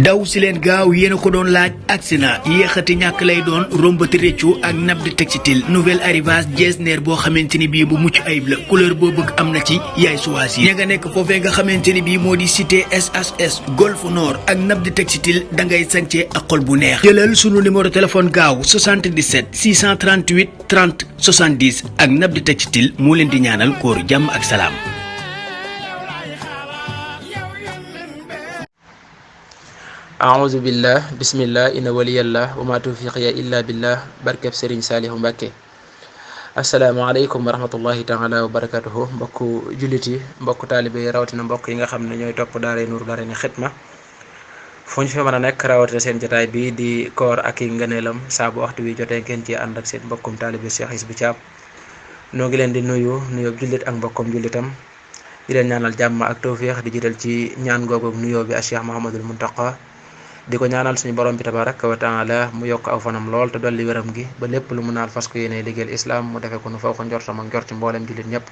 daw si leen gaaw yéena ko doon laaj accident yéexati ñàkk lay doon rombati réccu ak Nabdi Textile nouvelle arrivage jesner boo xamante ni bii bu mucc ayib la couleur boo bëgg am na ci yaay choisir ña nga nekk foofee nga xamante ni bii moo di cité SHS Golf Nord ak Nabdi Textile dangay sañcee ak xol bu neex jëlal sunu numéro téléphone gaaw 77 638 30 70 ak Nabdi Textile moo leen di ñaanal kóoru jàmm ak salaam. aouzu billah bismillah inna waliyallah wa ma tawfiqiya illa billah barkeb Serigne Saliou Mbacké. asalaamaaleykum wa rahmatullahi taala wa barakatuhu mbokku jullit yi mbokku taalibe yi rawatina mbokk yi nga xam ne ñooy topp Daaray Nuuru Daarayni Xidma fu ñu fi mën a nekk rawatina seen jotaay bi di koor ak i ngëneelam saa bu waxtu wi jotee ngeen ci ànd ak seen mbokkum taalibe Cheikh Hizbou Thiam noo ngi leen di nuyoo jullit ak mbokkum jullitam di leen ñaanal jàmm ak tawfiix di jiital ci ñaan googu nuyoo bi ak Cheikh Mouhamadul Muntaqa di ko ñaanal suñu borom bi tabaraka wa taala mu yokk aw fanam lool te dolli wéram gi ba lépp lu mu naal fas ko yéene liggéeyal islam mu defee ko nu faw ko njortam ak njort ci mboolem jullit ñëpp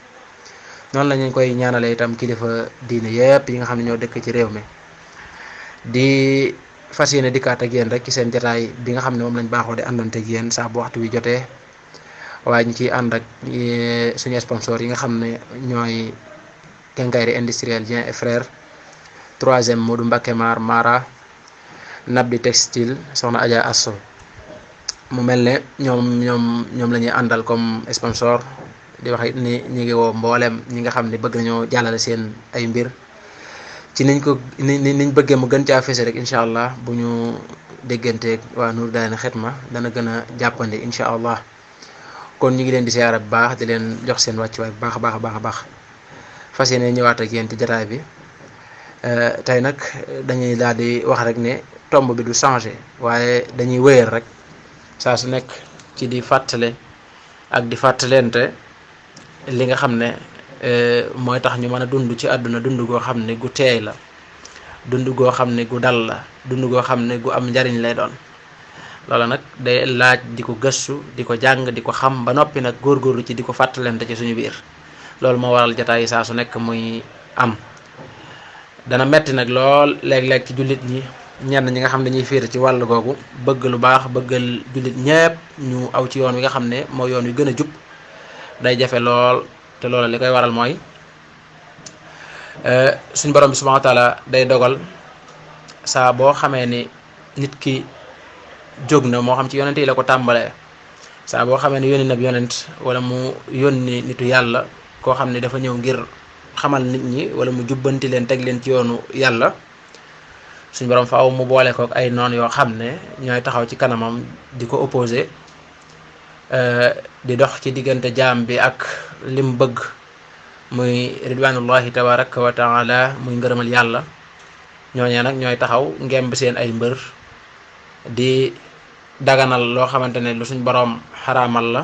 noonu la ñu koy ñaanale itam kilifa diine yëpp yi nga xam ne ñoo dëkk ci réew mi di fas yéene dikkaat ak yéen rek ci seen jotaay bi nga xam ne moom lañ baaxoo di àndante ak yéen saa bu waxtu wi jotee waaye ñu ciy ànd ak suñu sponsor yi nga xam ne ñooy Quincaillerie Industrielle Dieng et Frères troisième Modou Mbacké Mara Nabdi Textile soxna Adja Asso mu mel ne ñoom la ñuy àndal comme sponsor di wax ni ñi ngi woo mboolem ñi nga xam ne bëgg nañoo jàllale seen ay mbir ci niñ bëggee mu gën caa fese rek incha allah bu ñu dégganteeg waa Nuuru Daarayni Xidma dana gën a jàppandi incha allah kon ñu ngi leen di siyaara bu baax di leen jox seen wàccuwaay bu baax a baax fas yéene ñëwaat ak yéen ci jataay bi tey nag dañuy daal di wax rek ne tomb bi du changé waaye dañuy wéyal rek saa su nekk ci di fàttale ak di fàttalente li nga xam ne mooy tax ñu mën a dund ci àdduna dund goo xam ne gu teey la dund goo xam ne gu dal la dund goo xam ne gu am njariñ lay doon loola nag day laaj di ko gëstu di ko jàng di ko xam ba noppi nag góorgóorlu ci di ko fàttalente ci suñu biir loolu moo waral jotaay yi saa su nekk muy am dana metti nag lool léeg-léeg ci jullit ñi ñenn ñi nga xam ne dañuy féete ci wàll googu bëgg lu baax bëggal jullit ñépp ñu aw ci yoon wi nga xam ne moo yoon wi gën a jub day jafe lool te loola li koy waral mooy suñu borom bi subhanahu wa taala day dogal saa boo xamee ni nit ki jóg na moo xam ci yonent yi la ko tàmbalee saa boo xamee ni yónni na yonent wala mu yónni nitu yàlla koo xam ne dafa ñëw ngir xamal nit ñi wala mu jubbanti leen teg leen ci yoonu yàlla suñu borom faaw mu boole kook ay noon yoo xam ne ñooy taxaw ci kanamam di ko opposé di dox ci diggante jaam bi ak lim bëgg muy ridwanullahi tabaraka wa taala muy ngërëmal yàlla ñooñee nag ñooy taxaw ngemb seen ay mbër di daganal loo xamante ne lu suñ borom xaraamal la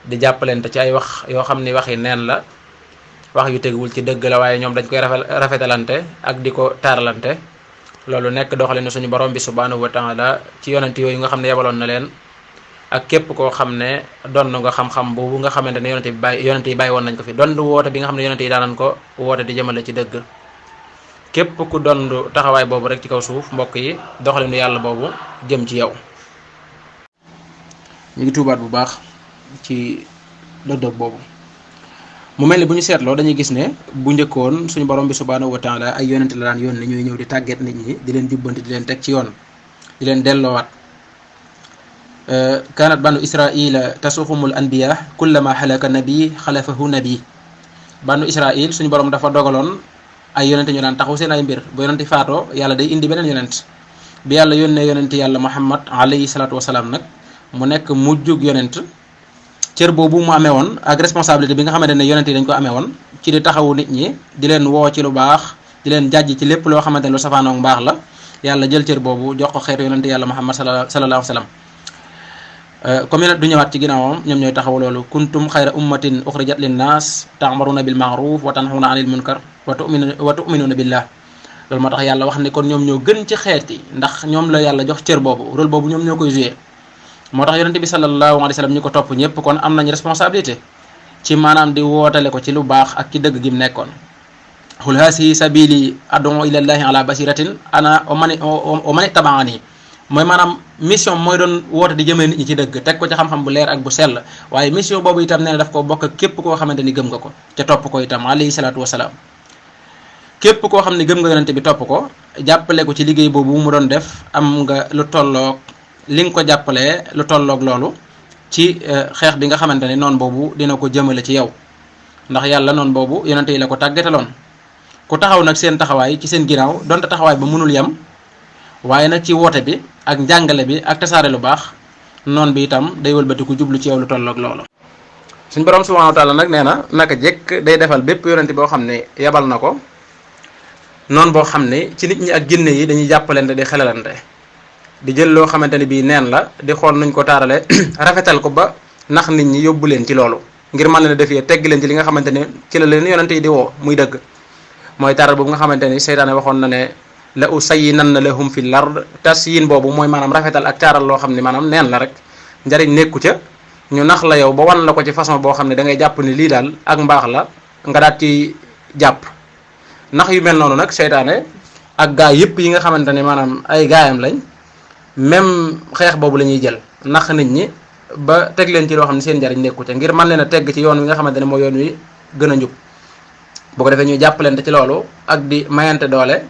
di jàppalante ci ay wax yoo xam ni waxi neen la wax yu teguwul ci dëgg la waaye ñoom dañ koy rafetalante ak di ko taaralante loolu nekk doxalinu suñu borom bi subhanahu wa taala ci yonent yooyu nga xam ne yebaloon na leen ak képp koo xam ne doon nga xam-xam boobu nga xamante ne yonent yi bàyyi woon nañ ko fi doon woote bi nga xam ne yonent yi daanan ko woote di jëmale ci dëgg képp ku doon taxawaay boobu rek ci kaw suuf mbokk yi doxalinu yàlla boobu jëm ci yow. ñu ngi tuubaat bu baax ci dog-dog boobu mu mel ni bu ñu seetloo dañuy gis ne bu njëkkoon suñu borom bi subhanahu wa taala ay yonent la daan yónni ñuy ñëw di tàgget nit ñi di leen jubbanti di leen teg ci yoon di leen delloowaat kanat banu israila tasuxumul anbiya kullama xalaka nabi xalafahu nabi banu israil suñu borom dafa dogaloon ay yonent ñu daan taxaw seen ay mbir bu yonenti faatoo yàlla day indi beneen yonent bi yàlla yónnee yonent yàlla muhammad alayhi salaatu wasalaam nag mu nekk mujjug yonent cër boobu mu amee woon ak responsabilité bi nga xamante ne yonent yi dañ ko amee woon ci di taxawu nit ñi di leen woo ci lu baax di leen jàjj ci lépp loo xamante ne lu safaanoog mbaax la yàlla jël cër boobu jox ko xeetu yonent yàlla muhammad sallallahu alayhi wa sallam comme yonent du ñëwaat ci ginnaawam ñoom ñooy taxaw loolu kuntum xayra ummatin uxrijat linnaas ta'muruna bil ma'ruf wa tanhawna anil munkar wa tu'minuna billah loolu moo tax yàlla wax ne kon ñoom ñoo gën ci xeet yi ndax ñoom la yàlla jox cër boobu rôle boobu ñoom ñoo koy joué moo tax yonent bi sallallahu alayhi wa sallam ñi ko topp ñëpp kon am nañ responsabilité ci maanaam di wootale ko ci lu baax ak ci dëgg gi mu nekkoon xul haasihi sabili ad'u ila llahi ala basiratin ana wa man ittabaani mooy maanaam mission mooy doon woote di jëmee nit ñi ci dëgg teg ko ci xam-xam bu leer ak bu sell waaye mission boobu itam nee na daf ko bokk ak képp koo xamante ni gëm nga ko ca topp ko itam alayhi salaatu wasalaam képp koo xam ne gëm nga yonente bi topp ko jàppale ko ci liggéey boobu mu doon def am nga lu tolloog li nga ko jàppalee lu tolloog loolu ci xeex bi nga xamante ne noonu boobu dina ko jëmale ci yow ndax yàlla noonu boobu yonente yi la ko tàggataloon ku taxaw nag seen taxawaay ci seen ginnaaw donte taxawaay ba mënul yem waaye nag ci woote bi ak njàngale bi ak tasaare lu baax noon bi itam day wëlbatiku jublu ci yow lu tolloog loolu suñ borom subhanahu wa taala nag nee na naka jekk day defal bépp yonente boo xam ne yebal na ko noonu boo xam ne ci nit ñi ak jinne yi dañuy jàppalante di xelalante di jël loo xamante ne bii neen la di xool nuñ ko taarale rafetal ko ba nax nit ñi yóbbu leen ci loolu ngir mën leen a defee tegg leen ci li nga xamante ne ci la leen yonente yi di woo muy dëgg mooy taaral boobu nga xamante ni seytaane waxoon na ne la usayyinanna lahum fil ard tasyin boobu mooy maanaam rafetal ak taaral loo xam ne maanaam neen la rek njariñ nekku ca ñu nax la yow ba wan la ko ci façon boo xam ne da ngay jàpp ni lii daal ak mbaax la nga daat ci jàpp nax yu mel noonu nag seytaane ak gaay yëpp yi nga xamante ne maanaam ay gaayam lañ même xeex boobu la ñuy jël nax nit ñi ba teg leen ci loo xam ne seen njariñ nekku ca ngir mën leen a tegg ci yoon wi nga xamante ne mooy yoon wi gën a njub bu ko defee ñuy jàppalante ci loolu ak di mayante doole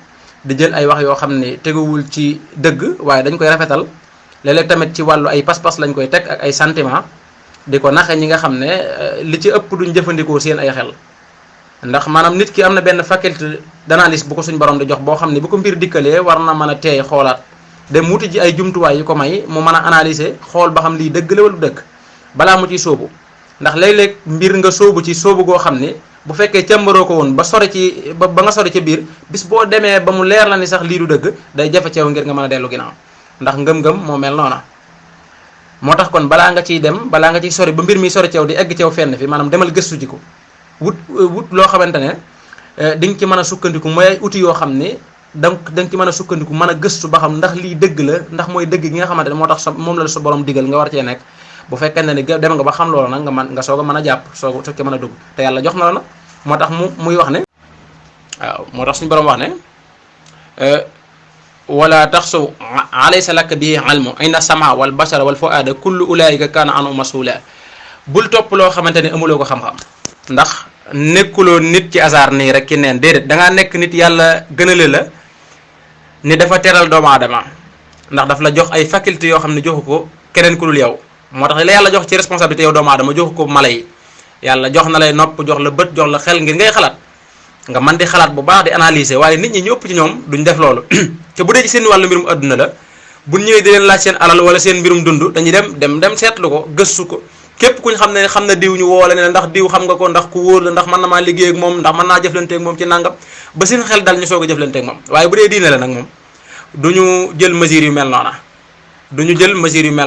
di jël ay wax yoo xam ne teguwul ci dëgg waaye dañ koy rafetal léeg-léeg tamit ci wàllu ay pas-pas lañ koy teg ak ay sentiment di ko naxe ñi nga xam ne li ci ëpp duñ jëfandikoo seen ay xel ndax maanaam nit ki am na benn faculté d'analyse bu ko suñ borom di jox boo xam ne bu ko mbir dikkalee war na mën a teey xoolaat dem wuti ji ay jumtuwaay yu ko may mu mën a analyser xool ba xam lii dëgg la wala du dëgg balaa mu ciy sóobu ndax léeg-léeg mbir nga sóobu ci sóobu goo xam ne bu fekkee càmbaroo ko woon ba sori ci ba nga sori ca biir bis boo demee ba mu leer la ni sax lii du dëgg day jafe ceew ngir nga mën a dellu ginnaaw ndax ngëm-ngëm moo mel noona moo tax kon balaa nga ciy dem balaa nga ciy sori ba mbir mi sori ceew di egg ceew fenn fi maanaam demal gëstu ji ko wut loo xamante ne di nga ci mën a sukkandiku mooy ay outils yoo xam ne da nga ci mën a sukkandiku mën a gëstu ba xam ndax lii dëgg la ndax mooy dëgg gi nga xamante ne moo tax moom la sa borom digal nga war cee nekk bu fekkee ne ni dem nga ba xam loolu nag nga soog a mën a jàpp soog ci mën a dugg te yàlla jox na la nag moo tax muy wax ne waaw moo tax suñu borom wax ne wala taxsu alaysa laka bi ilmu inna sama wal basara wal fuada kullu ulaika kana anu masula bul topp loo xamante ne amuloo ko xam-xam ndax nekkuloo nit ci hasard nii rek ki neen déedéet dangaa nekk nit yàlla gënale la ni dafa teral doomu aadama ndax daf la jox ay faculté yoo xam ne joxu ko keneen ku dul yow moo tax la yàlla jox ci responsabilité yow doomu aadama joxu ko mala yi yàlla jox na lay nopp jox la bët jox la xel ngir ngay xalaat nga man di xalaat bu baax di analyser waaye nit ñi ñëpp ci ñoom duñ def loolu te bu dee ci seen wàllu mbirum adduna la bu ñëwee di leen laaj seen alal wala seen mbirum dund dañuy dem seetlu ko gëstu ko képp kuñ xam na diw ñu woo la ne ndax diw xam nga ko ndax ku wóor la ndax mën na maa liggéey ak moom ndax mën naa jëflante ak moom ci nangam ba seen xel dal ñu soog a jëflante ak moom waaye bu dee diine la nag moom duñu jël mesures yu mel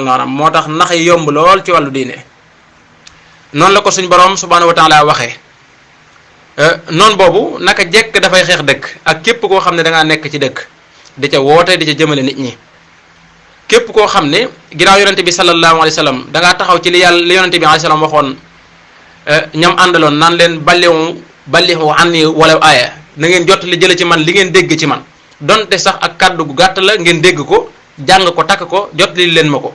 noona moo tax nax yi yomb lool ci wàllu diine noonu la ko suñ borom subhanahu wa taala waxee noonu boobu naka jekk dafay xeex dëkk ak képp koo xam ne dangaa nekk ci dëkk di ca woote di ca jëmale nit ñi képp koo xam ne ginnaaw yonente bi sallallahu alayhi wa sallam dangaa taxaw ci li yonente bi alayhi salaam waxoon ñam àndaloon naan leen ballihu anni walaw aaya na ngeen jot li jële ci man li ngeen dégg ci man donte sax ak kàddu gu gàtt la ngeen dégg ko jàng ko takk ko jot li leen ma ko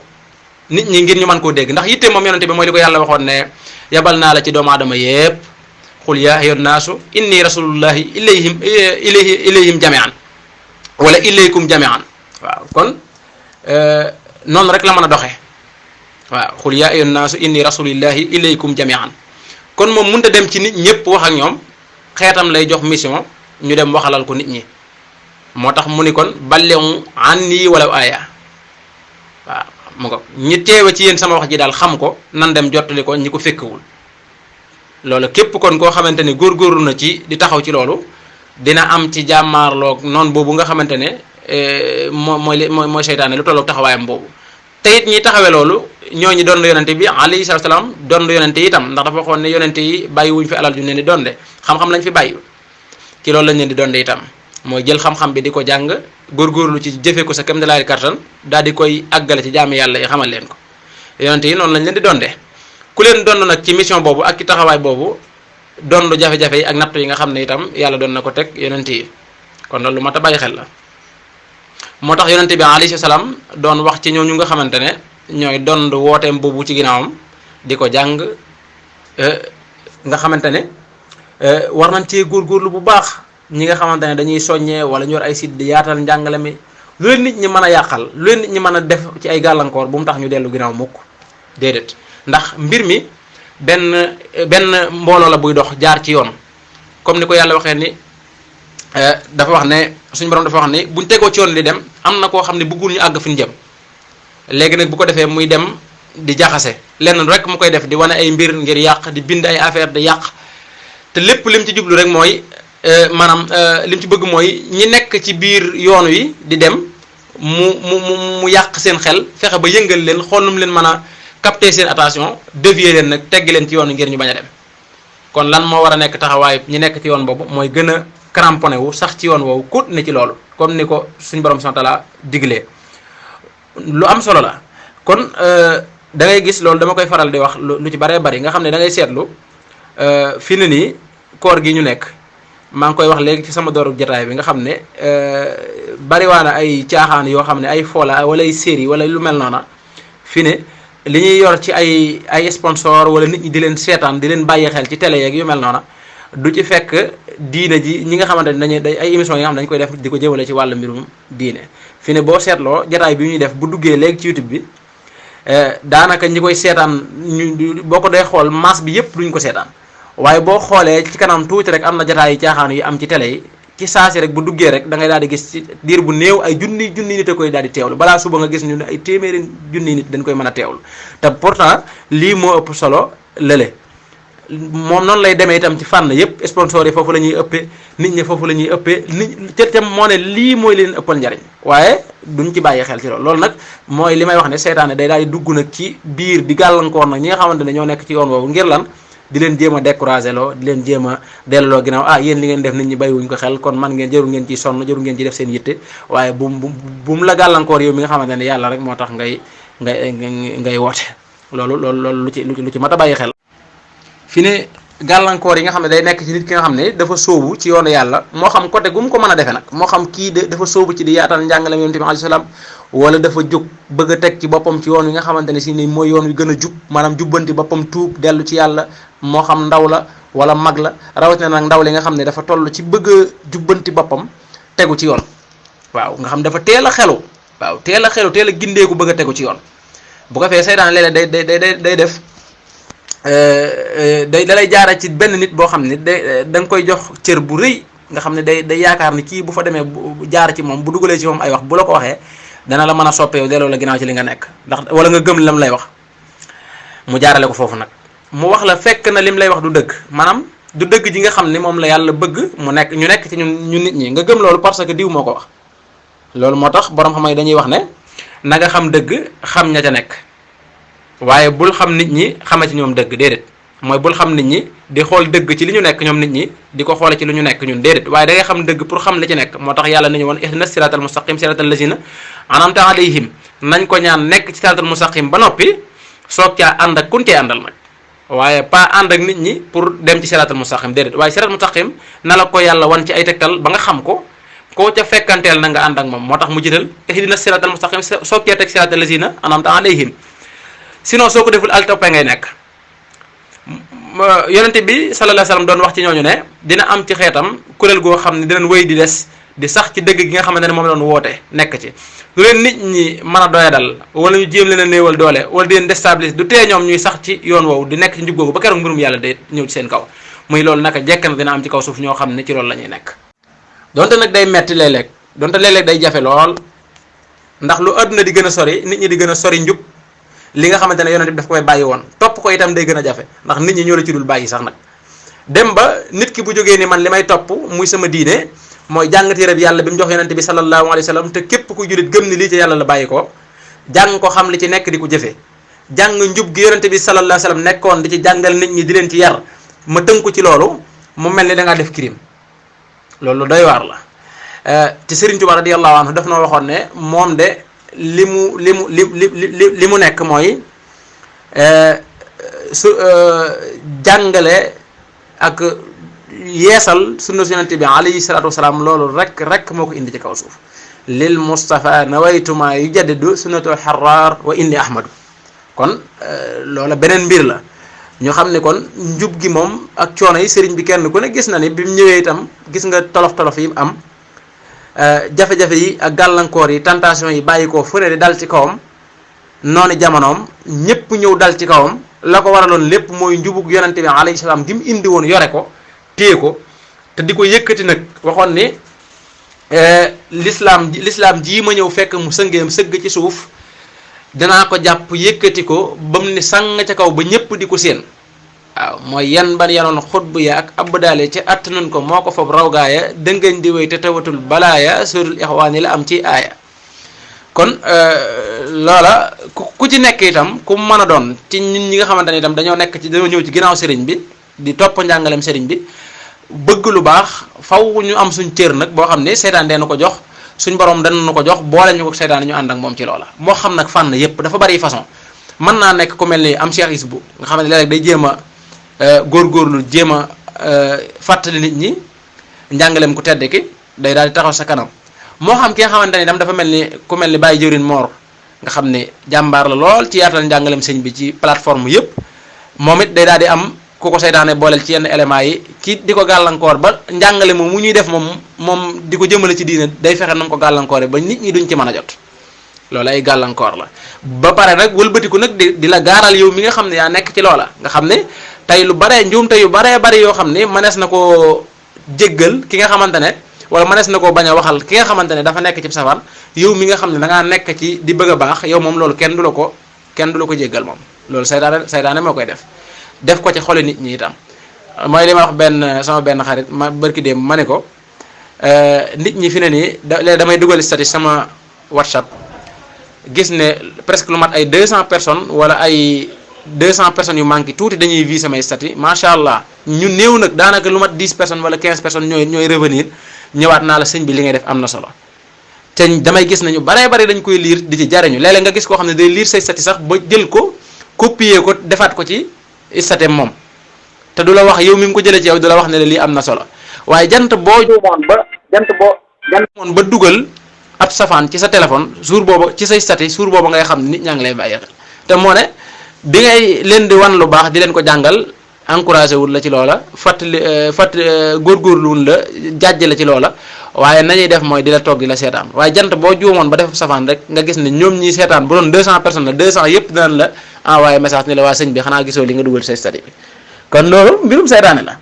nit ñi ngir ñu mën koo dégg ndax yitte moom yonente bi mooy li ko yàlla waxoon ne yabal naa la ci doomu aadama yépp xul yaa ayyuhan naasu inni rasulullahi ilayhim jami'an wala ilaykum jami'an waaw kon noonu rek la mën a doxee waaw xul yaa ayyuhan naasu inni rasulillahi ilaykum jami'an kon moom mënut a dem ci nit ñëpp wax ak ñoom xeetam lay jox mission ñu dem waxalal ko nit ñi moo tax mu ni kon ballighu anni walaw aaya waaw mu ko ñi teewe ci yéen sama wax ji daal xam ko nan dem jottali ko ñi ko fekkewul loolu képp kon koo xamante ne góorgóorlu na ci di taxaw ci loolu dina am ci jàmmaarloog noonu boobu nga xamante ne mooy seytaane lu tolloog taxawaayam boobu te it ñi taxawee loolu ñooñu doon yonente bi alayhi salaatu salaam doon yonente yi itam ndax dafa waxoon ne yonente yi bàyyi wuñ fi alal ju ne ni donde xam-xam lañ fi bàyyi ci loolu lañ leen di donde itam mooy jël xam-xam bi di ko jàng góorgóorlu ci jëfe ko sa kam dalaay kartan daal di koy àggale ci jaami yàlla yi xamal leen ko yonente yi noonu lañ leen di donde ku leen dond nag ci mission boobu ak ci taxawaay boobu dondu jafe-jafe yi ak natt yi nga xam ne itam yàlla doon na ko teg yonent yi kon loolu lu mat a bàyyi xel la. moo tax yonent bi alayhi salaam doon wax ci ñooñu nga xamante ne ñooy dond wooteem boobu ci ginnaawam di ko jàng nga xamante ne war nañ cee góorgóorlu bu baax ñi nga xamante ne dañuy soññee wala ñu war ay site di yaatal njàngale mi lu leen nit ñi mën a yàqal lu leen nit ñi mën a def ci ay gàllankoor bu mu tax ñu dellu ginnaaw mukk déedéet ndax mbir mi benn mbooloo la buy dox jaar ci yoon comme ni ko yàlla waxee ni dafa wax ne suñu borom dafa wax ni buñ tegoo ci yoon li dem am na koo xam ne bëggul ñu àgg fi ñu jëm léegi nag bu ko defee muy dem di jaxase lenn rek mu koy def di wane ay mbir ngir yàq di bind ay affaire di yàq te lépp lim ci jublu rek mooy maanaam lim ci bëgg mooy ñi nekk ci biir yoon wi di dem mu yàq seen xel fexe ba yëngal leen xool nu mu leen mën a capter seen attention dévier leen nag teggi leen ci yoon wi ngir ñu bañ a dem kon lan moo war a nekk taxawaay ñi nekk ci yoon boobu mooy gën a cramponné wu sax ci yoon woowu kut ne ci loolu comme ni ko suñu borom subhanahu wa ta'ala diglee lu am solo la kon da ngay gis loolu dama koy faral di wax lu ci baree bari nga xam ne da ngay seetlu fi ne nii koor gi ñu nekk maa ngi koy wax léegi ci sama dooru jotaay bi nga xam ne bariwaana ay caaxaan yoo xam ne ay foola wala ay série wala lu mel noona fi ne li ñuy yor ci ay sponsor wala nit ñi di leen seetaan di leen bàyyi xel ci télé yeeg yu mel noona du ci fekk diine ji ñi nga xamante ne dañuy ay émission yi nga xam dañ koy def di ko jëmale ci wàllu mbirum diine fi ne boo seetloo jotaay bi ñuy def bu duggee léegi ci YouTube bi daanaka ñi koy seetaan ñu boo ko dee xool masse bi yëpp duñ ko seetaan waaye boo xoolee ci kanam tuuti rek am na jotaay yi caaxaan yi am ci télé yi ci saasi rek bu duggee rek da ngay daal di gis ci diir bu néew ay junni nit a koy daal di teewlu balaa suba nga gis ñu ne ay téeméeri junni nit dañ koy mën a teewlu te pourtant lii moo ëpp solo lële moom noonu lay demee itam ci fànn yëpp sponsor yi foofu la ñuy ëppee nit ñi foofu la ñuy ëppee nit ca tam moo ne lii mooy leen ëppal njariñ waaye duñ ci bàyyi xel ci loolu nag mooy li may wax ne seytaane day daal di dugg nag ci biir di gàllankoor nag ñi nga xamante ne ñoo nekk ci yoon woowu ngir lan di leen jéem a décourager loo di leen jéem a delloo ginnaaw yéen li ngeen def nit ñi bàyyiwuñ ko xel kon man ngeen jëru ngeen ciy sonn jëru ngeen ci def seen yitte waaye bu mu la gàllankoor yow mi nga xamante ne yàlla rek moo tax ngay woote loolu lu ci mat a bàyyi xel fi ne gàllankoor yi nga xam ne day nekk ci nit ki nga xam ne dafa sóobu ci yoonu yàlla moo xam côté gu mu ko mën a defee nag moo xam kii dafa sóobu ci di yaatal njàngale yonent bi alayhi salaam wala dafa jóg bëgg a teg ci boppam ci yoon wi nga xamante ne si ni mooy yoon wi gën a jub maanaam jubbanti boppam tuub dellu ci yàlla moo xam ndaw la wala mag la rawatina nag ndaw li nga xam ne dafa toll ci bëgg a jubbanti boppam tegu ci yoon waaw nga xam dafa teel a xelu teel a gindeeku bëgg a tegu ci yoon bu ko fee seytaan léeg-léeg day def da lay jaara ci benn nit boo xam ne da nga koy jox cër bu rëy nga xam ne day yaakaar ni kii bu fa demee jaar ci moom bu dugalee ci moom ay wax bu la ko waxee dana la mën a soppeeku delloo la ginnaaw ci li nga nekk ndax wala nga gëm lam lay wax mu jaarale ko foofu nag mu wax la fekk na lim lay wax du dëgg maanaam du dëgg ji nga xam ne moom la yàlla bëgg mu nekk ñu nekk ci ñun nit ñi nga gëm loolu parce que diw moo ko wax loolu moo tax borom xam-xam yi dañuy wax ne na nga xam dëgg xam ña ca nekk waaye bul xam nit ñi xama ci ñoom dëgg déedéet mooy bul xam nit ñi di xool dëgg ci li ñu nekk ñoom nit ñi di ko xoole ci li ñu nekk ñun déedéet waaye da ngay xam dëgg pour xam li ci nekk moo tax yàlla nañu woon ihdina siratal mustaqim siratal lazina an'amta alayhim nañ ko ñaan nekk ci siratal mustaqim ba noppi soog caa ànd ak kun cee àndal nag waaye pas ànd ak nit ñi pour dem ci siratal mustaqim déedéet waaye siratal mustaqim na la ko yàlla wan ci ay tegtal ba nga xam ko koo ca fekkanteel na nga ànd ak moom moo tax mu jiital ihdina siratal mustaqim soog cee teg siratal lazina an'amta alayhim sinon soo ko deful al toppee ngay nekk yonente bi sallallahu alayhi wasallam doon wax ci ñooñu ne dina am ci xeetam kuréel goo xam ne dinañ wéy di des di sax ci dëgg gi nga xamante ne moom la doon woote nekk ci lu leen nit ñi mën a doyadal wala ñu jéem leen a néewal doole wala di leen déstabiliser du tee ñoom ñuy sax ci yoon woowu di nekk ci njub googu ba keroog mbirum yàlla day ñëw ci seen kaw muy loolu naka jekk na dina am ci kaw suuf ñoo xam ne ci loolu la ñuy nekk donte nag day metti léeg-léeg donte léeg-léeg day jafe lool ndax lu àdduna di gën a sori nit ñi di gën a sori njub li nga xamante ne yonent bi daf koy bàyyi woon topp ko itam day gën a jafe ndax nit ñi ñoo la ci dul bàyyi sax nag dem ba nit ki bu jógee ni man li may topp muy sama diine mooy jàng téere bi yàlla bi mu jox yonent bi sallallahu alayhi wa sallam te képp ku jullit gëm ni lii ci yàlla la bàyyi ko jàng ko xam li ci nekk di ko jëfe jàng njub gi yonent bi sallallahu alayhi wa sallam nekkoon di ci jàngal nit ñi di leen ci yar ma tënku ci loolu mu mel ni da ngaa def crime loolu doy waar la te Serigne Touba radiyallahu anhu daf noo waxoon ne moom de li mu nekk mooy jàngale ak yeesal sunna yonent bi alayhi salaatu wasalaam loolu rek moo ko indi ci kaw suuf lil Mustafa nawaytuma yujaddidu sunnatul xaraar wa inni ahmadu kon loola beneen mbir la ñoo xam ne kon njub gi moom ak coono yi sëriñ bi kenn ku ne gis na ni bi mu ñëwee itam gis nga tolof yi mu am jafe-jafe yi ak gàllankoor yi tentation yi bàyyi ko fu ne di dal ci kawam noonu jamonoom ñëpp ñëw dal ci kawam la ko waraloon lépp mooy njubug yonente bi alayhi salaam gi mu indi woon yore ko téye ko te di ko yëkkati nag waxoon ni l'islam jii ma ñëw fekk mu sëngeem sëgg ci suuf danaa ko jàpp yëkkati ko ba mu ni sàng ca kaw ba ñëpp di ko séen waaw mooy yan ban yanoon xutbu ya ak abdaale ci att nun ko moo ko fob rawgaaya dëngañ di wéy te tawatul balaaya surul ixwaani la am ci aaya kon loola ku ci nekk itam ku mën a doon ci ñun ñi nga xamante ne itam dañoo ñëw ci ginnaaw sëriñ bi di topp njàngalem sëriñ bi bëgg lu baax faw ñu am suñ cër nag boo xam ne seytaan dee na ko jox suñ borom dana nu ko jox boole ñu ko seytaan ñu ànd ak moom ci loola moo xam nag fànn yépp dafa bari façon mën naa nekk ku mel ni am Cheikh Isbu nga xam ne léeg-léeg day jéem a góorgóorlu jéem a fàttali nit ñi njàngaleem ku tedd ki day daal di taxaw sa kanam moo xam ki nga xamante ni dam dafa mel ni ku mel ni Baye Jëwrin Moor nga xam ne jàmbaar la lool ci yaatal njàngaleem sëñ bi ci plateforme yépp moom it day daal di am ku ko seytaane booleel ci yenn éléments yi ki di ko gàllankoor ba njàngale moom mu ñuy def moom di ko jëmale ci diine day fexe na mu ko gàllankoore ba nit ñi duñ ci mën a jot loolu ay gàllankoor la ba pare nag wëlbatiku nag di la gaaral yow mi nga xam ne yaa nekk ci loola nga xam ne tey lu baree njuumte yu baree bari yoo xam ne mënees na koo jéggal ki nga xamante ne wala mënees na koo bañ a waxal ki nga xamante ne dafa nekk ci safaan yow mi nga xam ne da ngaa nekk ci di bëgg a baax yow moom loolu kenn du la ko jéggal moom loolu saytaane moo koy def ko ci xoli nit ñi itam mooy li ma wax sama benn xarit ma barki démb ma ne ko nit ñi fi ne nii léegi damay dugal statut sama WhatsApp gis ne presque lu mat ay 200 personnes wala ay 200 personnes yu manqué tuuti dañuy vi samay statut macha allah ñu néew nag daanaka lu mat 10 personnes wala 15 personnes ñooy revenir ñëwaat naa la sëñ bi li ngay def am na solo te damay gis nañu baree bari dañ koy lire di ci jariñu léeg-léeg nga gis koo xam ne day lire say statut sax ba jël ko copier ko defaat ko ci statut moom te du la wax yow mi ngi ko jëlee ci yow du la wax ne la lii am na solo waaye jant boo juumoon ba dugal ab safaan ci sa téléphone jour booba ci say statut jour booba ngay xam nit ñaa ngi lay bàyyi xel te moo ne bi ngay leen di wan lu baax di leen ko jàngal encouragé wul la ci loola fàttali góorgóorlu wul la jàjj la ci loola waaye nañuy def mooy di la toog di la seetaan waaye jant boo juumoon ba def safaan rek nga gis ne ñoom ñi seetaan bu doon 200 personnes la 200 yëpp dinañ la envoyé message ni la waa sëñ bi xanaa gisoo li nga dugal say statut bi kon loolu mbirum seytaane la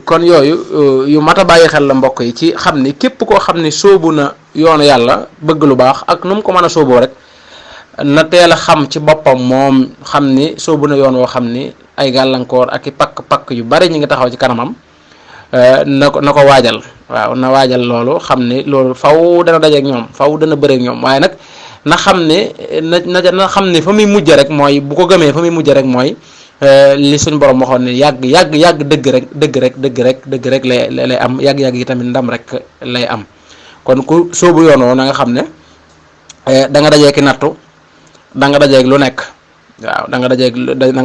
kon yooyu yu mat a bàyyi xel la mbokk yi ci xam ni képp koo xam ni sóobu na yoonu yàlla bëgg lu baax ak nu mu ko mën a sóoboo rek na teel a xam ci boppam moom xam ni sóobu na yoon woo xam ni ay gàllankoor ak i pakk yu bari ñi ngi taxaw ci kanamam na ko waajal waaw na waajal loolu xam ni loolu faw dana dajeek ñoom faw dana bëreek ñoom waaye nag na xam ne na xam ne fa muy mujj rek mooy bu ko gëmee fa muy mujj rek mooy li suñ borom waxoon ne yàgg dëgg rek lay am yàgg yi tamit ndam rek lay am kon ku soobu yoon woo na nga xam ne da nga dajeeki nattu da nga dajeek lu nekk waaw da nga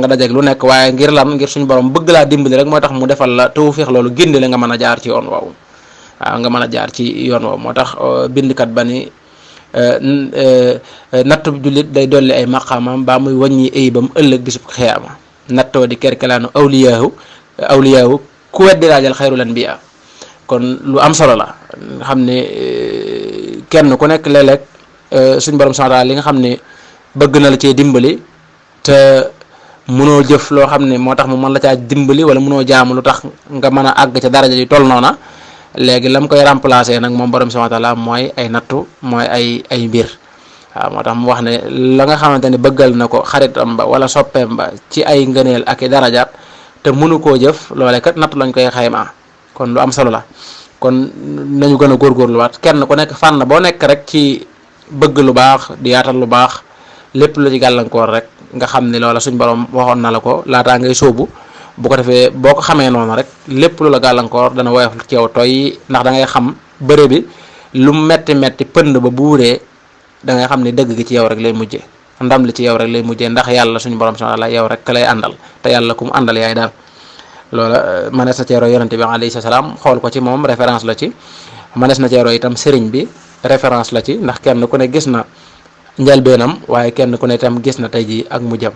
dajeek lu nekk waaye ngir lan ngir suñ borom bëgg laa dimbali rek mooy tax mu defal la tawfiix loolu gindi la nga mën a jaar ci yoon woowu waaw nga mën a jaar ci yoon woowu moo tax bindkat ba ni nattu jullit day dolli ay maqaamam baa muy wàññi ayibam ëllëg bisub xiyaama nattoo di kerkelaanu awliyaahu ku weddi laajal xayrul anbiya kon lu am solo la xam ne kenn ku nekk léeg-léeg suñ borom santaal li nga xam ne bëgg na la cee dimbali te mënoo jëf loo xam ne moo tax mu mën la caa dimbali wala mënoo jaamu lu tax nga mën a àgg ca daraja ji toll noona léegi lam koy remplacer nag moom borom subhanahu wa ta'ala mooy ay nattu mooy ay mbir waaw moo tax mu wax ne la nga xamante ne bëggal na ko xaritam ba wala soppeem ba ci ay ngëneel ak i darajaat te mënu koo jëf loole kat nattu lañ koy xaymaa kon lu am solo la kon nañu gën a góorgóorluwaat kenn ku nekk fànn boo nekk rek ci bëgg lu baax di yaatal lu baax lépp lu ci gàllankoor rek nga xam ne loola suñ borom waxoon na la ko laataa ngay sóobu bu ko defee boo ko xamee noonu rek lépp lu la gàllankoor dana woyof ci yow tooy ndax da ngay xam bëre bi lu metti pënd ba buuree da ngay xam ne dëgg gi ci yow rek lay mujjee ndam li ci yow rek lay mujjee ndax yàlla suñu borom subhanahu wa ta'ala yow rek ka lay àndal te yàlla ku mu àndal yaay daal loola mënees na cee roy yonente bi alayhi salaam xool ko ci moom référence la ci mënees na cee roy itam sëriñ bi référence la ci ndax kenn ku ne gis na njëlbeenam waaye kenn ku ne itam gis na tey ji ak mujjam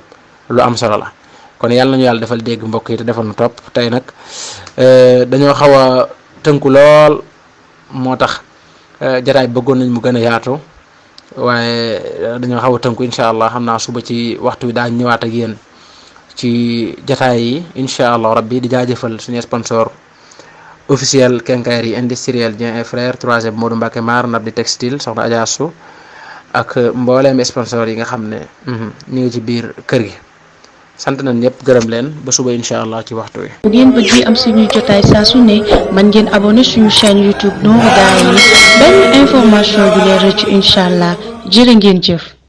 lu am solo la kon yàlla nañu yàlla defal dégg mbokk yi te defal nu topp tey nag dañoo xaw a tënku lool moo tax jataay bëggoon nañ mu gën a yaatu waaye dañoo xaw a tënku incha allah xam naa suba ci waxtu wi daañ ñëwaat ak yéen ci jataay yi incha allah rabbi di jaajëfal suñu sponsor officiel quincaillerie industrielle Dieng et frères 3e Modou Mbacké Mar Nabdi Textile soxna Adja Su ak mbooleem sponsor yi nga xam ne ñu ngi ci biir kër gi sant nañ ñëpp gërëm leen ba suba incha allah ci waxtu wi. bu ngeen bëggee am suñuy jotaay saa su ne mën ngeen abonné suñu chaîne YouTube Nourou Darayni benn information du leen rëcc incha allah jërë ngeen jëf.